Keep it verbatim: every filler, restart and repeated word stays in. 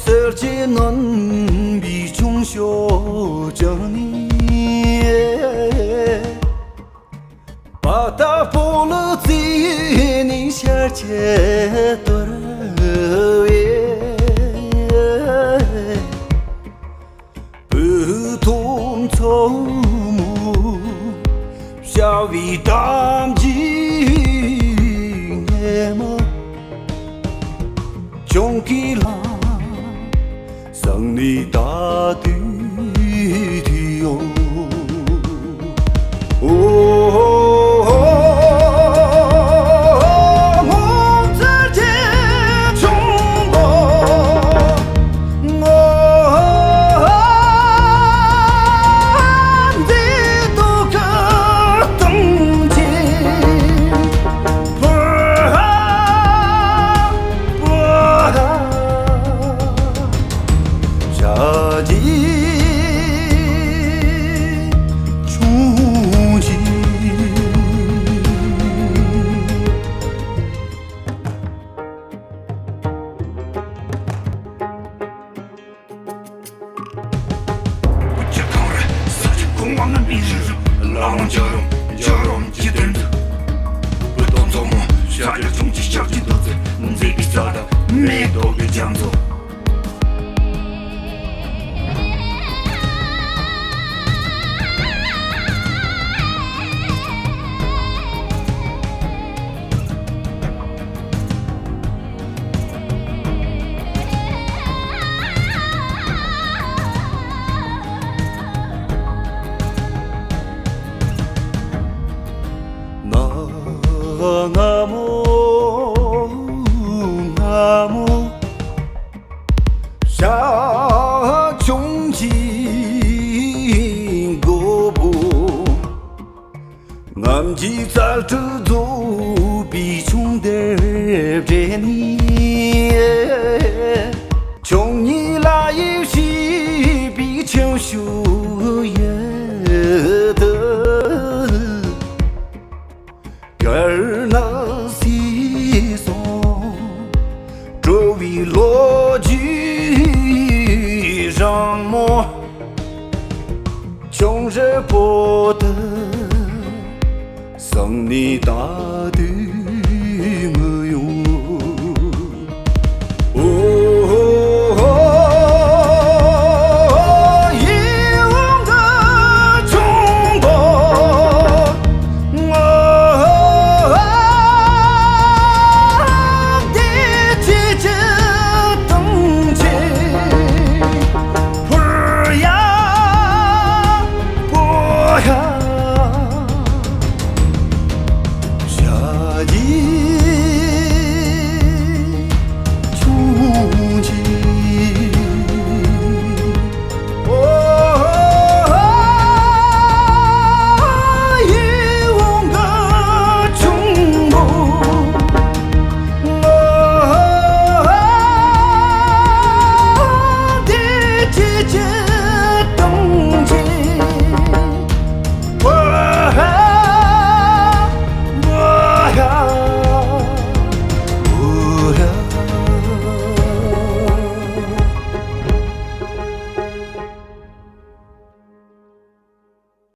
གསེར་གྱི་སྣུམ་པའི་ཆུང་ཤོས་ཀྱང་ནི། པ་ཏ་སྤོ་ལོ་རྩེ་ནས་ཤར་ཆེ་དོར་བའི། བུ་ཐོ་མཚོ་མོ་བྱ་བའི་གཏམ་གྱི་ཉེ་མོ། ཅུང་གི་ལ་སང་ནི་ད་དུས་དུས་ཡོང་། ཨོ། ན་སྔ་མོ་སྔ་མོ་ཞག་ཆུང་ཅིག་མགོ་བོ། ངམ་གྱི་རྩལ་སྤྲུགས་རྫོགས་པའི་ཆུང་དེར་བྲེས་ནས། ཆུང་ཉིད་ལ་ཡིབ་ཤེས་པའི་ཆུང་ཤོས་ཡུལ་དུ། དཀར་ནག་སིལ་སོང་། བྲོ་བའི་ལོ་རྒྱུས་རང་མོ། ཅུང་རེ་པོ་ཏི་སང་ནི་ད་དུས་